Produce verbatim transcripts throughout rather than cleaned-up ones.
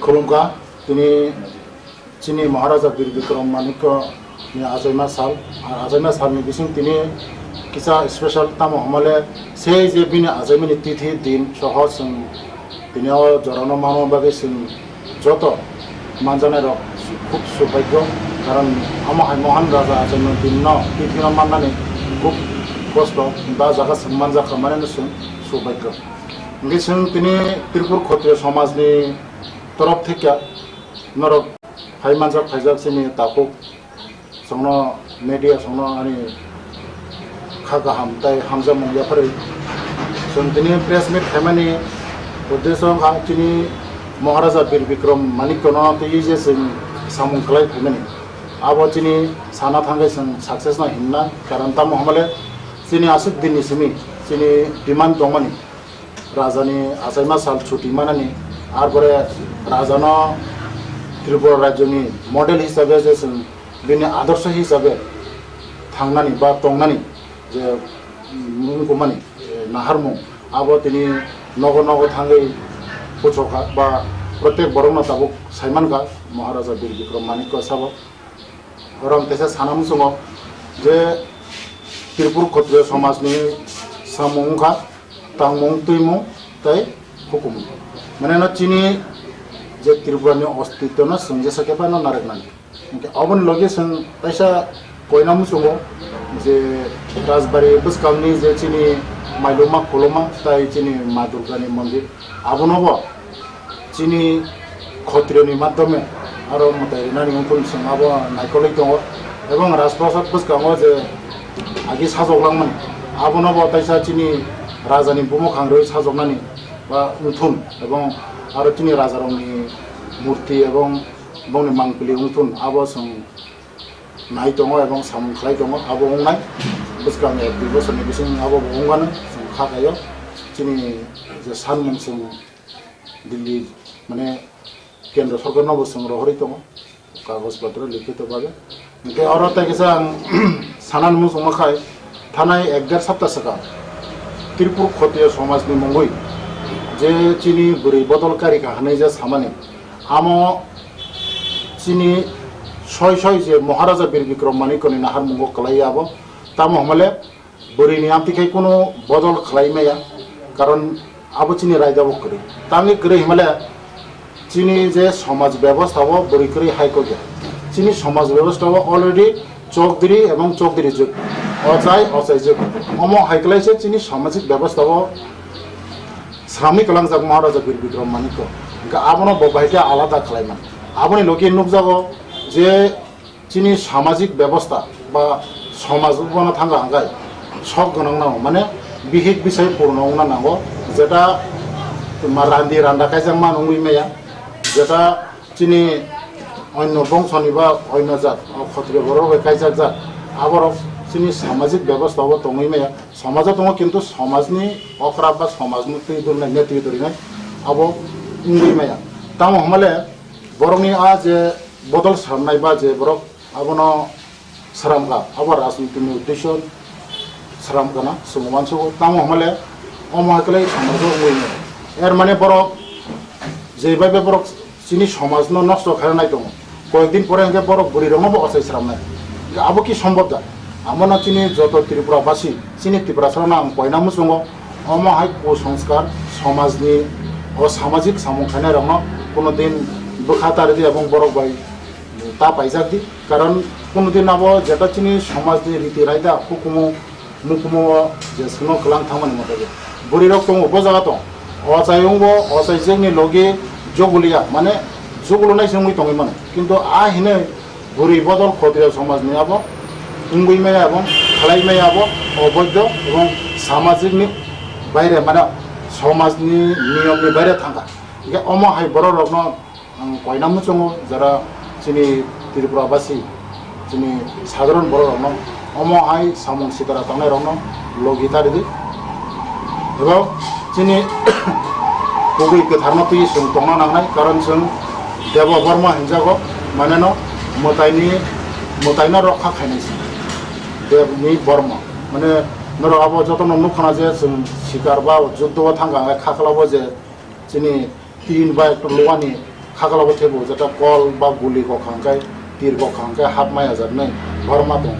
Khulumkha, tini chini Maharaja Bir Bikram Manikya ni achaima sal, ar achaima salni bising tini kisa special tamo hwnmale sei je bini achaimani tithi din soho chwng tini o jorano manma bagwi chwng joto manjaknairok khub subhagyo, karon omo hai Mohan Raja achaima dinno tithino mannani khub kosto, ba jaga chwng manjakha maneno chwng subhagyo. Hwnkhe chwng tini Tripur Khotriyo Somajni torof theke norok phai manjak phaijak chini takhuk chwngno media chwngno ani kha kaham tei hamjakmung yapharwi chwng tini press meet khaimani uddesho wngkha chini Maharaja Bir Bikram Manikya no twiwi je chwng samung kwlai phaimani abo chini sana thangwi chwng success no himna karon tamo hwnmale chini aswk dinni simi chini demand tongmani. Rajani achaima sal chuti manani, arpore rajano Tripura rajyoni model hisabe je chwng bini adorsho hisabe thangnani ba tongnani je mungkumani, eh, naharmung abo tini nogo nogo thangwi puchokha ba protek borokno tabuk saimankha Maharaja Bir Bikram Manikya sabo. Oro ang teisa sana muchungo je Tripur Khotriyo Somajni samung wngkha tangmung, twimung tei hukumung. Mane no chini je Tripurani ostitwno chwng jesa khe phano narwknani. Hwnkhe aboni logi chwng teisa koina muchungo je Rajbari bwskangni je chini Mailuma Koloma tei chini Ma Durgani mondir, abonobo chini Khotriyoni madhyome aro mwtai rinani wngkhe chwng abo naikolwi tongo. Ebong Rajprasad bwskango je agi sajok langmani, abono bo taisa chini rajani bumung khangrwi sajoknani ba wngthun, ebong aro chini rajarokni murti ebong bongni mangpili wngthun, abo chwng nai tongo ebong samung khlai tongo. Abo wngnai bwskang ek dui bosorni bising abo bo wngmano chwng kha khaio. Chini je sanmung chwng Delhi, mane, kendro sorkarno bo chwng rohorwi tongo, kagoj potro likhito bhabe. Hwnkhe oro tei kisa ang sanani muchungma khai, thanai ek der sapta swkang Tripur Khotiya somajni mungwi je chini bwrwi bodol karikha hwnwi je samani, amo chini soi soi je Maharaja Bir Bikram Manikyani naharmungo kwlaiya abo, tamo hwnmale bwrwini amtwi khai kunu bodol khlai maya, karon abo chini raida bo kwrwi. Tamni kwrwi himale chini je somaj bebostha o bwrwi kwrwi hai kok ya. Chini somaj bebostha o already chokdiri ebong chokdiri jwk, ochai ochai jwk. Omo hai kwlai se chini samajik bebostha o sramwi kwlangjak Maharaja Bir Bikram Manikya. Hwnkhe abono bo bahai khe alada khlai man. Aboni logi nukjago je chini samajik bebostha ba somaj ubana thanga hangkai sok gwnang nango, mane bihik bisai purno wngna nango, jeta ma randi randa kaijak man wngwi maya, jeta chini onno bongsoni ba onno jat, o Khotriyo borok bai kaijak jat, aborok chini samajik bebostha o tongwi maya, somajo tongo kintu somajni okra ba somajni twi durnai netwi dwrwinai abo wngwi maya. Tamo hwnmale borokni a je bodol sramnai ba je borok abono sramkha, abo rajniti ni uddesho sramkha na, chwng uansugo. Tamo hwnmale omo hai kwlai somajo wngwi mano. Er mane borok je bai bai borok chini somajno nosto khaina nai tongo. Koyek din pore hwnkhe borok bwrwi rokno bo ochai sramnai. Abo ki sombhob da? Amono chini joto Tripura basi, chini Tiprasarokno ang koina muchungo, omo hai kusongskar somajni o samajik samung khainairokno kuno din bwkha taridi ebong borok bai ta paijak di. Karon kuno din abo jeta chini somajni riti raida hukumu mukumu o je sino kwlang thangmani motobo bwrwi rok tongo bo jaga tong. Ochai wngbo, ochai jekni logi joguliya, mane jogulunai se wngwi tongwi mano. Kintu a hinwi bwrwi bodol Khotriyo somajni abo wngwi maya abo, khlai maya abo, oboidho ebong samajikni baire, mane somajni niyomni baire thangkha. Hingke omo hai borok rokno ang koina muchungo, jara chini Tripura basi, chini sadharon borok rokno omo hai samung sitara tongnai rokno logi ta ridi. Ebo chini kubui kwtharno twi chwng tongna nangnai, karon chwng Debo Borma hinjago, mane no mwtaini, mwtaino rokha khainai se. Debni Borma, mane Norok abo jotono nukha na je chwng sikar ba juddo o thangkha hwnkhe khaklao je chini tin ba ekta luani khaklao thebo jeta kol ba guli kokha hwnkhe tir kokha hwnkhe hap maya jaknai borma tong.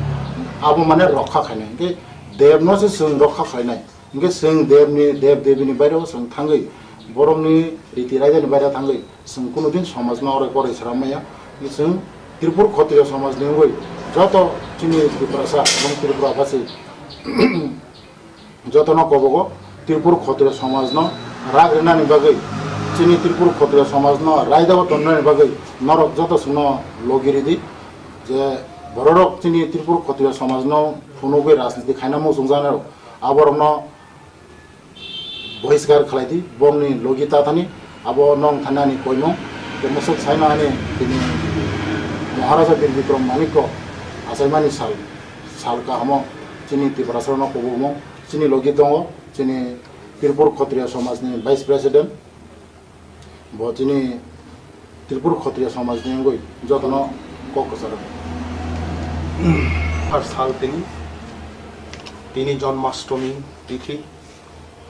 Abo mane rokha khainai hwnkhe debno se chwng rokha khlainai. Hwnkhe chwng debni, deb debini baireo chwng thangwi borokni riti raidani baireo thangwi chwng kunu din somajno oro korai sram maya. Hwnkhe chwng Tripur Khotriyo somajni wngwi joto chini Tiprasa ebong Tripura basi jotono kobogo Tripur Khotriyo somajno rak rinani bagwi, chini Tripur Khotriyo somajno raidao tonnani bagwi norok joto chwngno logi ridi je bororok chini Tripur Khotriyo somajno phunugwi rajniti khaina muchungjaknairok aborokno bohiskar khlai di, bongni logi ta thani, abo nong thani ani koimung, tei musuk saino ani tini Maharaja Bir Bikram Manikko achaimani sal, sal kahamo chini Tiprasarokno kubumung, chini logi tongo, chini Tripur Khotriya Somajni Vice President, bo chini Tripur Khotriya Somajni wngwi jotono kok kwcharo. Har sal tini, tini Janmashtami tithi,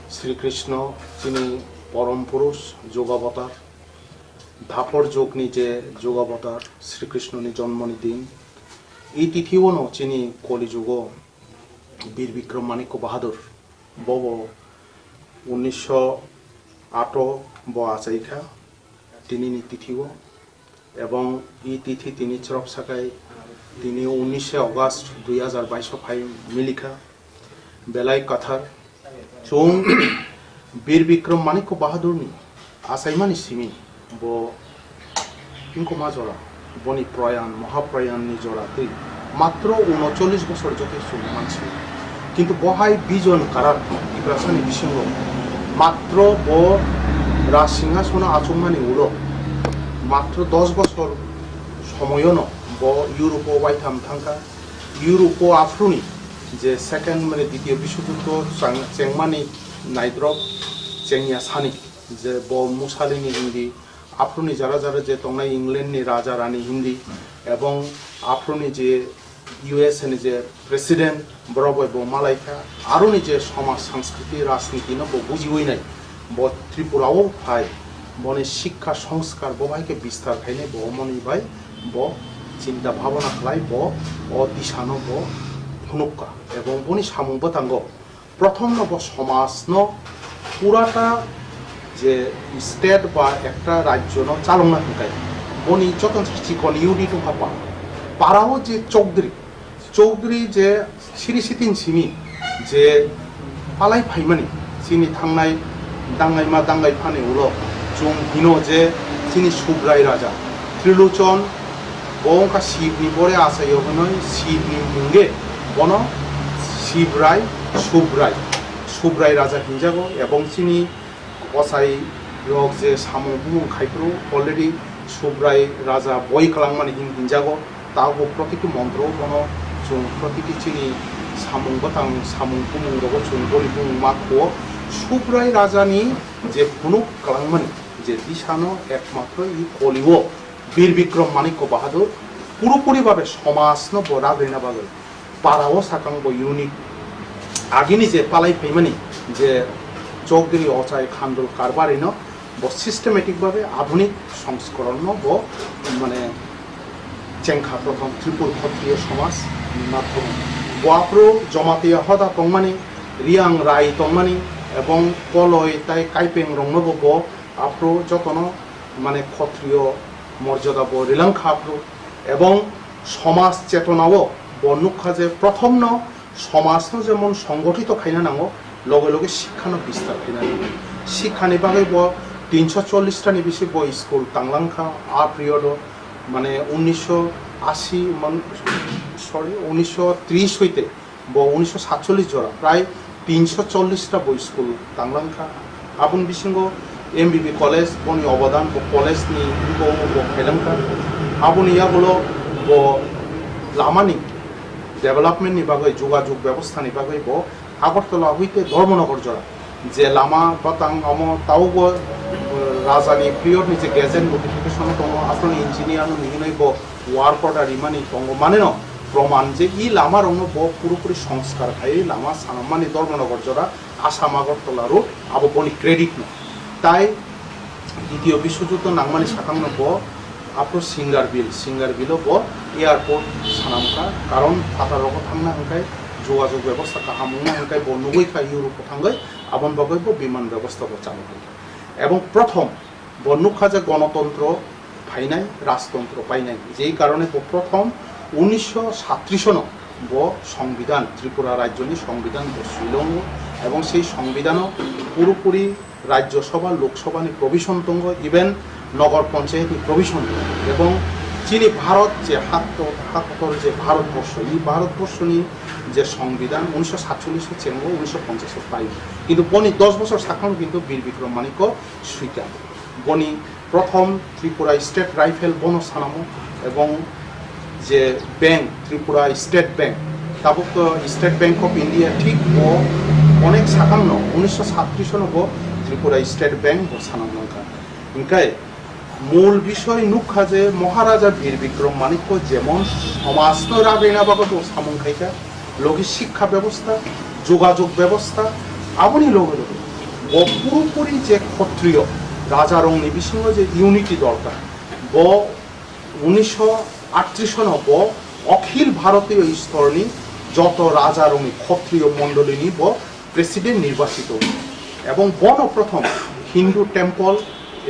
Sri Krishna chini porom purush, Jugavatar, Dapor jugni je Jugavatar, Sri Krishna ni jonmoni din. I tithi ono chini Koli jugo Bir Bikram Manikya Bahadur, bobo unisho ato bo achaikha tinini tithi o. Ebong i tithi tini chwrop sakai tini unishe August dui hajar baish o phai milikha. Belai kathar chwng Bir Bikram Manikya Bahadurni achaimani simi bo wngkoma jora, boni proyan, mohaproyanni jora twi matro unocholish bosor joto chwng mansi. Kintu bo hai bijon karar Tiprasani bisingo matro bo Raj Singhasono achukmani ulo matro dos bosor somoyono bo Europe-o waitham thangkha. Europe-o aphuruni je second, mane, Ditiyo Biswojuddo chang-, chengmani naidrop chengya sani je bo Mussolini hindi, aphuruni jara jara je tongnai England ni raja rani hindi, ebong aphuruni je U S A ni je president, borok bai bo malaikha, aroni je somaj, sanskriti, rajniti no bo bujiwi nai, bo Tripura o phai, boni sikha songskar bo bai khe bistar khainai, bo omoni bai bo chinta bhabana khlai, bo o disa no bo phunukha, ebong boni samung bwtango prothom no bo somaj no purata je state ba ekta rajyo no chalokna hwnkhe boni joto chikon unit wngkha pa-, para o je chokdri, chokdri je siri sitin simi je palai phaimani chini thangnai dangaima dangai phani ulo chwng hino je chini Subrai raja Trilochon bo wngkha Shivni bore achaio hwnwi Shivni mungge bono Shivrai, Subrai, Subrai raja hinjago, ebong chini ochai rok je samung bumung khai phuru already Subrai raja boi kwlangmani hin hinjago, tabo protiti montro bono chwng protiti chini samung bwtang, samung bumung rogo chwng boni bumung ma khuo. Subrai rajani je phunuk kwlangmani je disano ekmatro i Kolio Bir Bikram Manikya Bahadur purupuri babe somajno bo ragwina bagwi para o sakang bo unit agini je palai phaimani je chokdiri ochai khandul karbari no bo systematic babe adhunik songskoron no bo mane chengkha prothom Tripur Khotriyo somaj ni madhyome. Bo aphuru Jamatia hoda tongmani, Riang Rai tongmani ebong Koloi tai Kaipeng rokno bo bo aphuru jotono mane Khotriyo morjada bo rilangkha aphuru ebong somaj chetonao bo nukha je prothomno somajno jemon songgothito khaina nango, loge loge sikkhano bistar khaina nango. Sikkhani bagwi bo tinsho chollish tani bisi bo school tanglangkha a period o, mane unisho ashi man, sorry, unisho tris hoite bo unisho satchollish jora prai tinsho chollish ta bo school tanglangkha. Aboni bisingo M B B college, boni obodan bo college ni bo, bo khailangkha. Aboni yagulo bo lamani development ni bagwi, jogajog bebostha ni bagwi bo Agartala hoite Dharmanagar jora je lama batang omo taubo, eh, rajani period ni je gazette notification tongo, aphuru engineer no hinwi bo work order rimani tongo, maneno Proman je i lama rokno bo purupuri songskar khai lama sanammani Dharmanagar jora Assam Agartala road abo boni credit no. Tai ditiyo biswajuddo nangmani sakangno bo apro Singarbil, Singarbil o bo airport sanamkha, karon phatar rogo thangna hwnkhe jogajog bebosta kaham wngna hwnkhe bo nugwi kha Europe o thangwi, aboni bagwi bo biman bebosta bo chalo kha. Ebong prothom bo nukha je gonotontro phainai, rajtontro painai, jei karone bo prothom unisho sattrish no bo songbidan, Tripura rajyoni songbidan bo swilongo, ebong sei songbidan o purupuri Rajya Sabha, Lok Sabha ni provision tongo, even Nagar Panchayat ni provision tongo. Ebong chini Bharat je hak to-, hak kotor je Bharat borsho, i Bharat borsho ni je songbidan unisho satchollish o chengo, unisho ponchash o pai. Kintu boni dos bosor sakang kintu Bir Bikram Manikya swikar. Boni prothom Tripura State Rifle bono sanamo, ebong je bank, Tripura State Bank, tabuk to State Bank of India thik bo onek sakang no, unisho sattrish no bo Tripura State Bank bo sanam nangkha. Hingkai mul bisoi nukha je Maharaja Bir Bikram Manikya jemon somajno ragwina bagwi bo samung khaikha, logi sikha bebosta, jogajog bebosta, aboni loge loge bo purupuri je khotriyo rajarokni bisingo je unity dorkar, bo unisho attrish no bo Akhil Bharatiyo Istorni joto rajarokni khotriyo mondolini bo president nirbachito wngkha. Ebong bono prothom Hindu temple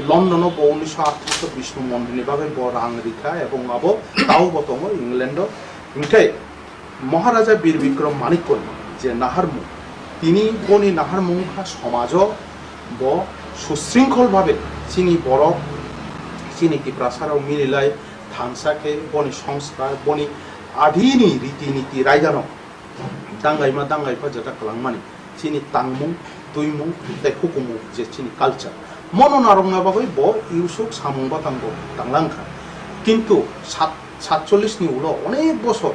London o bo unisho attrish o Bishnu Mondir ni bagwi bo rang rikha, ebong abo tao bo tongo England o. Hingkhe Maharaja Bir Bikram Manikya ni je naharmung, tini boni naharmung wngkha somajo bo susringkhol babe chini borok, chini Tiprasa rok mililai thansa khe boni songskar, boni adini riti niti raidano dangaima dangaipha jeta kwlangmani chini tangmung, twimung tei hukumung je chini culture. Mono narwkna bagwi bo iusuk samung batango tanglangkha. Kintu sat-, satchollish ni ulo onek bosor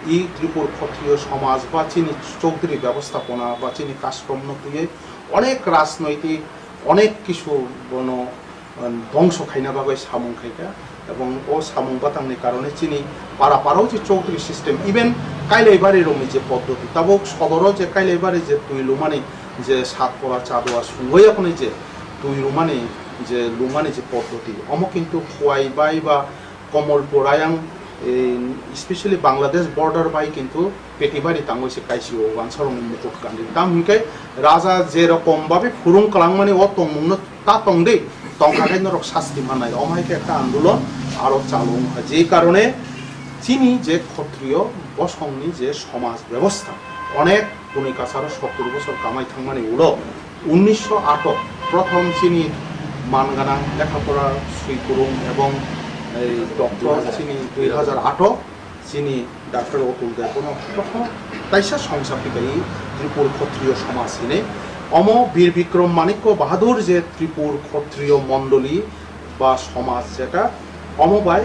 i Tripur Khotriyo somaj ba chini Chowdhury bebostapona ba chini kaskromno twiwi onek rajnoitik, onek kisu bono, um, dongso khaina bagwi samung khaikha, ebong o samung batangni karone chini para parao je Chowdhury system, even Kailaibari rokni je poddoti, tabuk sodoro je Kailaibari je twi lumani je Satpora Chadua sungwi yakuni je twi lumani je lumani je poddoti, omo kintu Khowai bai ba Komolpur ayang, eh, especially Bangladesh border bai kintu Petibari tangwi se kaisio wansarokni mukutkandi. Tam hinkhe raja je rokom babe phurung kwlangmani o tongmungno ta tong de, tongkha khe norok sasti mannai. Omo hai khe ekta andolon aro chalo wngkha. Je karone chini je khotriyo bosongni je somaj bebosta onek buni kasaro sottur bosor kamai thangmani ulo unnisho ato prothom chini man gwnang lekha pora swi kwrwng ebong, eh, doctor chini dui hajar ato chini Doctor Atul Deb bono prothom taisa songsa phikaiwi Tripur Khotriyo Somaj hinwi. Omo Bir Bikram Manikya Bahadur je Tripur Khotriyo Mondoli ba Somaj jeta omo bai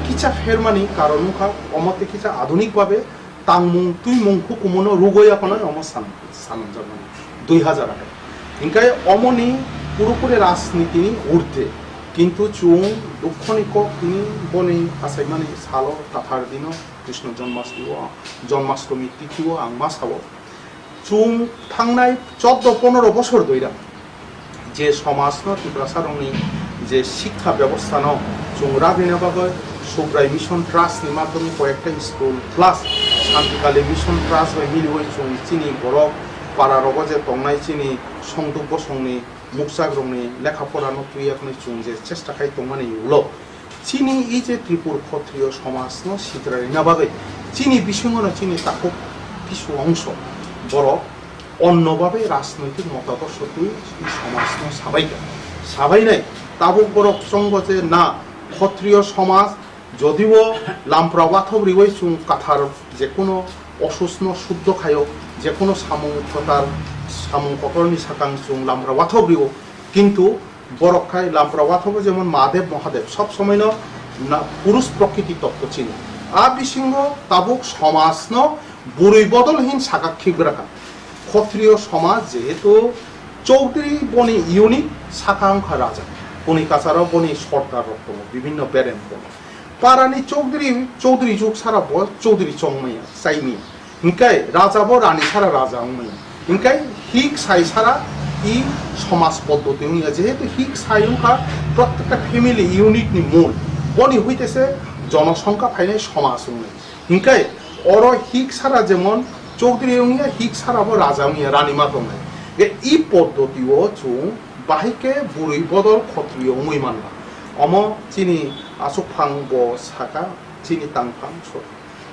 kicha phermani karon wngkha, omo tei kicha adhunik babe tangmung, twimung, hukumono rugoi yakono omo san-, sanamjakmani dui hajar ato. Hinkhe omoni puropuri rajnitini urdhwe, kintu chwng dukhoni kok tini boni achaimani salo tathar dino Krishna Janmashtami o, Janmashtami tithi o ang ma sao. Chwng thangnai choddo ponoro bosor doira je somajno Tiprasarokni je sikha bebostano chwng ragwina bagwi Subrai Mission Trust ni madhyome koyekta school plus Santikali Mission Trust bai miliwi chwng chini borok para rogo je tongnai chini songduk bosongni mukchakrokni lekha porano twiya hwnwi chwng je chesta khai tongmani ulo chini i je Tripur Khotriyo somajno sitra rina bagwi chini bisingono chini takhuk kisu ongso borok onno babe rajnoitik motadorsho twi i somajno sabaikha. Sabainai tabuk borok chongo je na Khotriyo somaj jodio lampra wathob riwi chwng kathar jekuno osusno suddho khaio, jekuno samung kotor, samung kotorni sakang chwng lampra wathob rio, kintu borok khai lampra wathobo jemon Mahadev Mahadev sob somoino na-, purus prokriti totto chini. A bisingo tabuk somajno bwrwi bodol hin saka khigra kha. Khotriyo somaj jehetu Chowdhury boni unit saka wngkha raja. Boni kacharo boni sordar rok tongo, bibhinno berem tongo. Parani chowdhury, chowdhury juk sara bo chowdhury chongmaya, chaimaya. Hinkhe raja bo rani sara raja wngmaya. Hinkhe hik sai sara i somaj poddoti wngya. Jehetu hik sai wngkha prottekta family unit ni mul. Boni huitese jonosongkha phainai somaj wngnai. Hinkhe oro hik sara jemon chowdhury wngya, hik sara bo raja wngya, rani ma tongnai. Ge i poddoti o chwng bahai khe bwrwi bodol khotriyo wngwi manla. Omo chini aswkphang bo saka, chini tangphang so.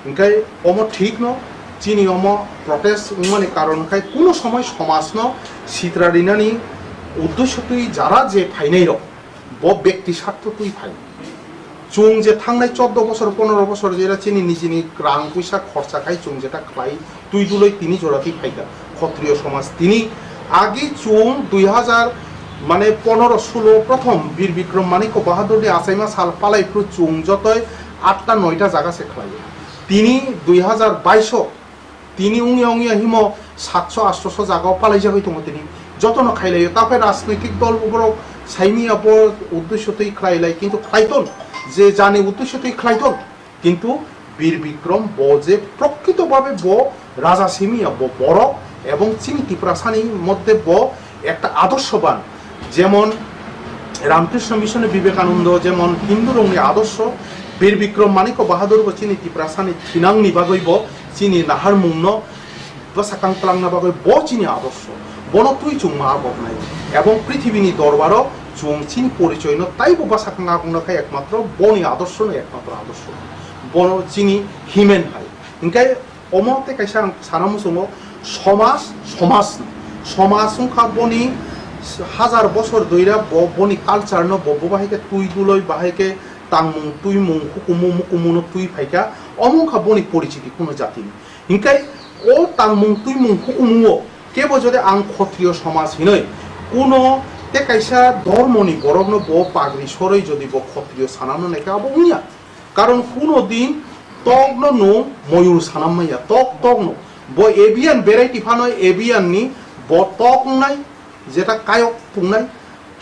Hinkhe omo thik no, chini omo protest wngmani karon khai kuno somoi somaj no sitra rinani uddesho twi jara je phainai rok, bo bekti sartho twi phai. Chwng je thangnai chordo bosor, pondro bosor jera chini nijini rang puisa khorcha khai chwng jeta khlai, twi duloi tini jora twi phaikha. Khotriyo somaj tini agi chwng dui hazar mane pondro sulo prothom Bir Bikrom Manikya Bahadur ni achaima sal palai phru chwng jotoi atta noita jaga se khlai. Tini dui hazar baish o tini wngya wngya himo satso atso jagao palaijagwi tongo tini. Jotono khailaio, taphai rajnoitik dol borok saimia bo uddesho twi khlailai, kintu khlaiton, je jani uddesho twi khlaiton, kintu Bir Bikrom bo je prokrito bhabe bo raja simia, bo borok ebong chini Tiprasani moddhe bo ekta adorshoban, jemon Ramkrishna Mission Vivekananda, jemon Hindu rokni adorsho, Bir Bikrom Manikya Bahadur bo chini Tiprasani thinangni bagwi bo chini naharmungno bwsakang twlangna bagwi bo chini adorsho. Bono twi chwng ma agoknai. Ebong prithibini dorbaro chwng chini porichoino taibo bwsakang agokna khe ekmatro boni adorshono ekmatro adorsho. Bono chini himen hai. Hinkhe omo tei kaisa ang sana muchungo, somaj, somaj, somaj wngkha boni hajar bosor doira bo boni culture no bo, bo bahai khe twi duloi, bahai khe tangmung, twimung, hukumu, mukumu no twi phaikha, omo wngkha boni porichiti kuno jatini. Hinkhe o tangmung, twimung, hukumu o kebo jodi ang khotriyo somaj hinoi kuno tei kaisa dhormoni borokno bo pagri soroi jodi bo khotriyo sanamno naikha, abo wngya. Karon kuno din tokno nwng moyur sanam maya, tok tokno. Bo avian variety phano avian ni bo tok wngnai, jeta kayok wngnai.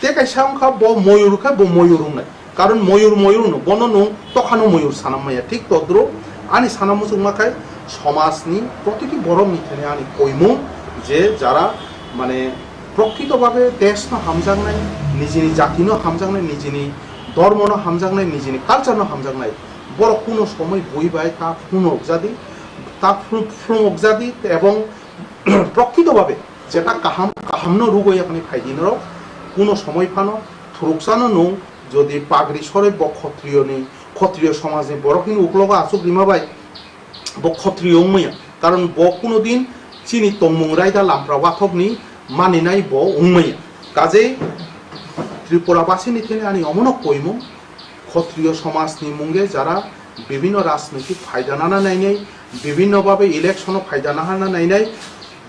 Tei kaisa wngkha bo moyur khe bo moyur wngnai. Karon moyur moyur no, bono nwng tokhano moyur sanam maya. Thik todruk ani sana muchungma khai somajni protiti borokni thani ani koimung je jara mane prokrito bhabe desh no hamjaknai, nijini jati no hamjaknai, nijini dhormo no hamjaknai, nijini culture no hamjaknai. Borok kuno somoi bui bai ta phunukjadi, ta phru-, phunukjadi ebong prokrito bhabe jeta kaham, kaham no rugo yakni phaidi norok kuno somoi phano thuruksano nwng jodi pagri soroi bo khotriyoni, khotriyo somajni borok hini uklogo achuk rima bai bo khotriyo wngmaya. Karon bo kuno din chini tongmung raida lampra wathokni maninai bo wngmaya. Kajei Tripura basini thani ani omono koimung, khotriyo somajni munge jara bibhinno rajnoitik phaida nana nainai, bibhinno bhabe election-o phaida nahana nainai,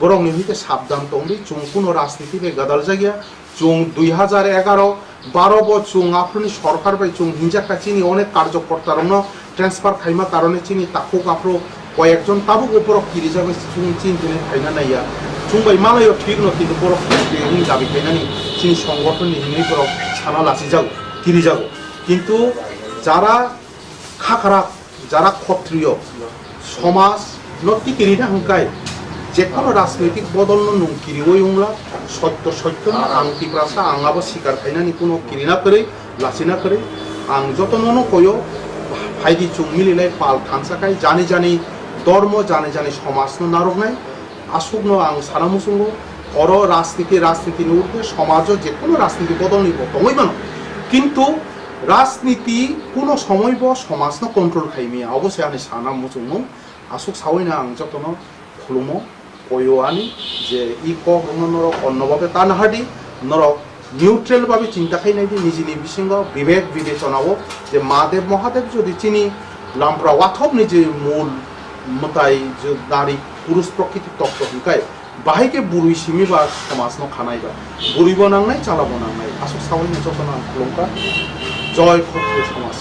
borokni hwnkhe sabdan tongdi, chwng kuno rajniti bai gadaljakya, chwng dui hazar egaro baro bo chwng aphuruni sorkar bai chwng hinjakha chini onek karjokortarokno transfer khaima karone chini takhuk aphuru koyekjon tabukbo borok kirijagwi chwng chini thani phaina naiya. Chwng bai malaio thikno, kintu borok kiri wngwi dabi khainani chini songgothonni hinwi borok sana lachijago, kirijago. Kintu jara kha kharap, jara khotriyo, somaj no tikiri na hwnkhe jekono rajnoitik bodol no nwng kiriwi wngla, sotto sotto no ang Tiprasa, ang abo sikar khainani kuno kirina kwrwi, lachina kwrwi. Ang jotono no koyo, phaidi chwng mililai pal thansa khai, jani jani dormo, jani jani somaj no narwknai. Aswkno ang sana muchungo, oro rajniti, rajnitini urdhwe somajo jekono rajniti bodolni bo tongwi mano. Kintu rajniti kuno somoi bo somajno control khai maya, obo se ani sana muchungmung. Aswk sawi no ang jotono khulumo, koyo ani je i kok rokno norok onno babe ta nahardi, norok neutral babe chinta khai naidi, nijini bisingo bibek bibechonao je Mahadev Mahadev jodi chini lampra wathokni je mul mwtai je nari purush prokriti tokto hwnkhe, bahai khe bwrwi simi ba somajno khanai ba, bwrwibo nangnai, chalabo nangnai, aswk sawi no jotono ang khulumkha. Joy Khotriyo Somaj.